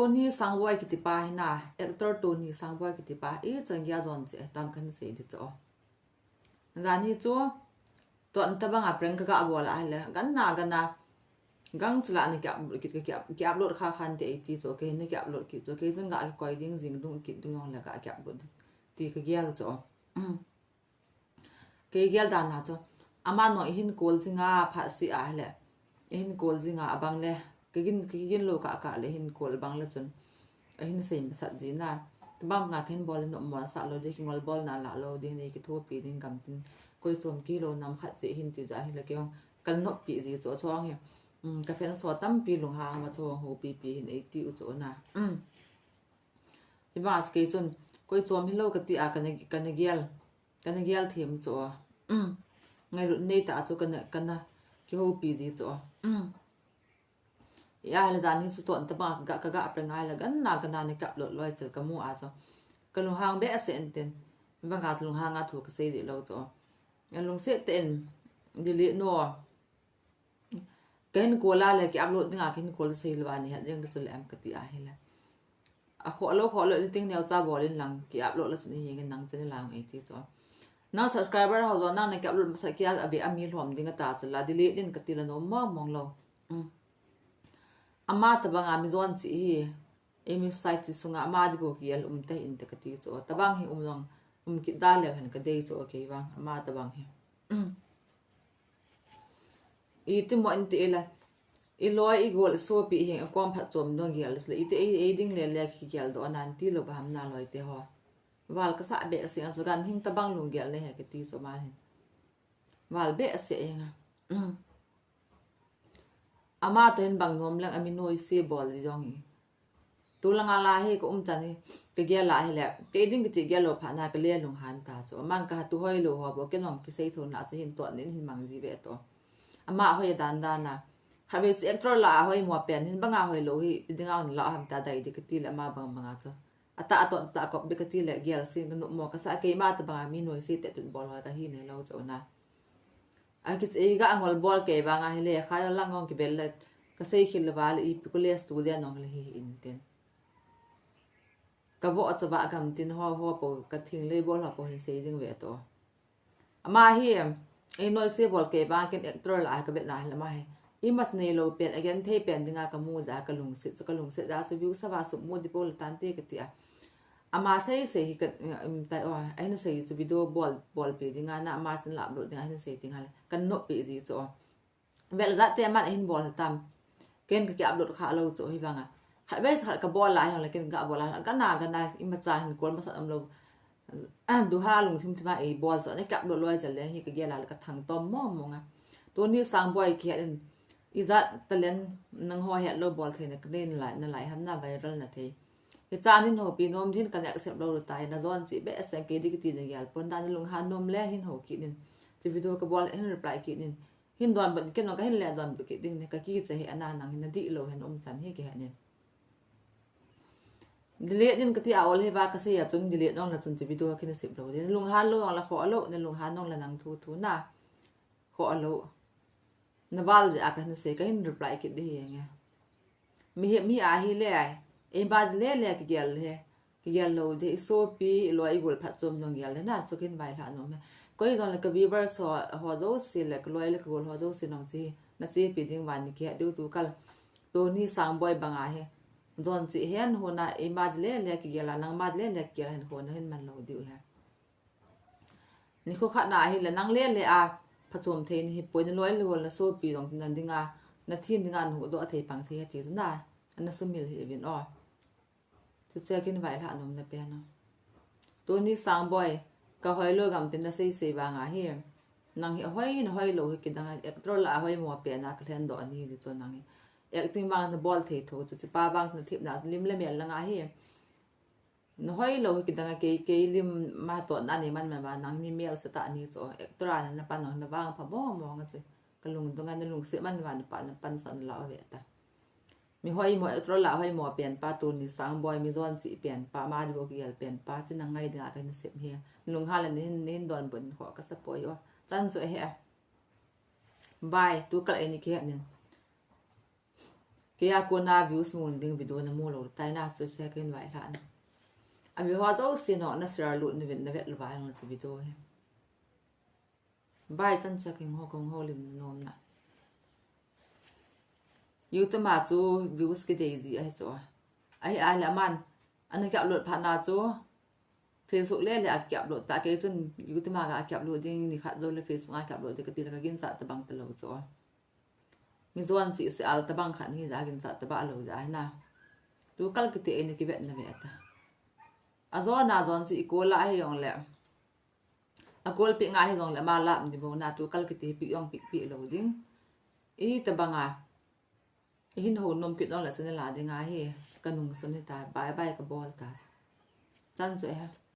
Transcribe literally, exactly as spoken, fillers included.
Tony Sangboi kitipa hina, actor Tony Sangboi kitipa, ichan geiya jon che tam kahin sei di chu. Jani chu, ton tabanga prank kaga bol a ahile, ganna, ganna, gang chula na ki upload kit, ki upload kha khan te eiti chu, kei na ki upload kit chu, kei jong ga kikoi ding jing dung kit dung jong le ga ki upload ti kagel chu. Kei gel dan a chu, ama nung ihin call jinga phat si ahile, ihin call jinga abang le, kagin, kagin lou kah kah le ihin call bang le chun, ahin sei masat jina. Tabang nga kahin bol le nom mo sa lou ding, kingol bol na la lou ding, nei kithopi ding gam tin, koi chom kilou nam khat che hin ti ja ahile kei jong kan noppi ji chu, chu hi, um, ka fans ho tampi lunghang ma chu houpi pi hin eiti u chu na. Um. Tabang a chu kei chun, koi chom hilou kati a kana, kana gel. Kana gel them chu. Um. Ngailut nei ta chu kana, kana kihoupi ji chu. Um. Ahile jani chu ton tabang a ga, kaga prank ahile ganna, ganna na ki upload loi chel kamu a chu. Kalunghang behseh in tin. Vang a chu lunghang a thu kasei di lou chu. Alungset tah in delete no. Kahin call a le ki upload dinga kahin call sei lou a nei het jeng da chu le em kati ahile. Akhoh lou, khoh lou, editing neocha bol in lang ki upload le chun ihin nang channel lang eiti chu. Nang subscriber ho jong nang na ki upload masa kia abe ami lhom ding ata chu la delete din kati le nom mong mong lou. Um. Ama tabanga mi jon che hi, emi society sunga ama di bou kigel um te inte kati chu. Tabang hi um jong, um kit da leu hen kadei chu kei vang, ama tabang hi. Um. Iti mo inte ila. Iloi igol isopi hi akom phat chom dong gel le. Iti ei, ei ding le le kigel doh nan ti lou ba ham na loi te ho. Val kasah behseh a chu ganhing tabang lunggel nei he kati chu ama hin. Val behseh henga. Um. Ama toh hin bang nom leng ami noise bol ji jong hi. Tulanga la hi ka um chan hi, kagel a ahile, kei ding kiti gel lou phat na kale lunghan ta chu. Aman kaha tu hoilou ho bou, kei jong kisei thou na chu hin ton in hin mang ji ve to. Ama hoi dan dan a. Khatvei chu actor la a hoi mo pen hin banga hoilou hi, dinga la ham ta dai di kati le ama bang banga chu. Ata aton ta kop di kati le gel sin ka nuh mo kasa keima tabanga mi noise te tun bol ho kahi nei lou chu na. Akis ei ga angol bol kei vang ahile, kha lang ong kibel le, kasei khel le vale ipi college student ong le hi in tin. Kavoh chava gam tin ho, ho po, kathing le bol ho po hin sei ding ve to. Ama hi, ei noise bol kei vang ken actor la a kavet na ahile ama hi. Imacha neilou pen, agenthei pen dinga kamu ja kalungset, kalungset ja chu view sava sum mu di po le tante kati a. Ama sei sei hi ka, um, tai o, ahin sei chu video bol, bol pe dinga na ama sin la upload dinga ahin sei dinga le. Kan noppi ji chu o. Vel jat te aman ahin bol tam. Ken ka ki upload kha lou chu hi vanga. Khatvei khat kabol a hi le ken kabol a. Gana, gana, imacha hin call masat um lou. Ah, duha lungthim thima ei bol chu. Nei ki upload loi jel le hi kagel a le kathang tom mong mong a. Tuni Sangboi kihet in. Ijat talent nangho hetlou bol thei na kanei nalai, nalai ham na viral na thei. Hichan hin houpi nom din kan accept lou tai, na jon chi behseh kei di kiti na gel pon dan lunghan nom le hin hou kit in. Chi video kabol hin reply kit in. Hin donbut kit nong kahin le donbut kit ding ne kakicha hi ana nang hin nadih lou hin um chan hi kihet in. Delete din kati a ol hi va kasei a chun delete nong la chun chi video kahin sep lou din. Lunghan lou nong la khoh lou, na lunghan nong la nang thu thu na. Khoh lou. Na val jeh a kahin sei, kahin reply kit di hi nge. Mi hi, mi ahi le ai. Ei ba le le kigel he. Kigel lou di isopi, iloi igol phat chom nong gel le na, chu kahin vaihla nom he. Koi jon le ka viewers ho, ho jouse le, kaloi le kagol ho jouse nong chi, nachepi ding vang ni kihet diu tu kal. Tuni Sangboi banga hi. Jon chi hen ho na, ei ba le le kigel a, nang ba le le kigel a hin ho na hin man lou diu he. Nikho khat na ahile nang le le a phachom thei nahi poi, naloi le gol nasopi jong na dinga, nathem dinga nahuhdoh thei pang thei hati chu na, ana sumil hih uvin o. Chuche kahin vaihla nom na pen o. Tuni Sangboi, kahoi lou gam tin nasei sei vang ahi. Nang hi ahoi, nahoi lou hi kidang a, actor la ahoi mo pen a kalhen doh ani ji chu nang hi. Acting vang nabol thei tho chu, chupa vang chu nathepna lim le mel lang ahi. Nahoi lou hi kidang a kei, kei lim ma to na ni man man ma nang mi mel sa ta ni chu. Actor a na pan nang na vang pha mo mo nga chu. Kalungdong a nalungset man va na pan, na pan sa na la ve ta. Mi hoi mo actor la hoi mo pen pa Tuni Sangboi mi jon chi pen pa ma di bo kigel pen pa chi nang ngai dinga kahin sep hi. Nalunghang le nin, nin donbut kho kasa poi o. Chan chu ahi a. Bye, tu kal eini kihet nin. Kei a kona views mun ding video namu lou tai na chu se kin vai hlan. A view ho jouse no na share lut na vet na vet lou vai na chu video hi. Bai chan chu kin ho kong ho lim na nom na. YouTube a chu views kidei ji ahi chu. Ahi a le aman. Ana ki upload phat na chu. Facebook le le a ki upload ta kei chun YouTube a ga ki upload ding ni khat jou le Facebook a ki upload ding kati le ka ginchat tabang talou chu. Mi jon chi se al tabang khat ni ja ginchat taba lou ja hi na. Tu kal kiti e ni kivet na ve ta. A jon a jon chi i kol a hi jong le. A kol pi nga hi jong le ma lap ni bo na tu kal kiti pi jong pi pi lou ding. I tabang a. I hin ho nom kit jong le channel a ding a hi ka nung sun hi ta bye bye ka bol ta. Chan chu e ha.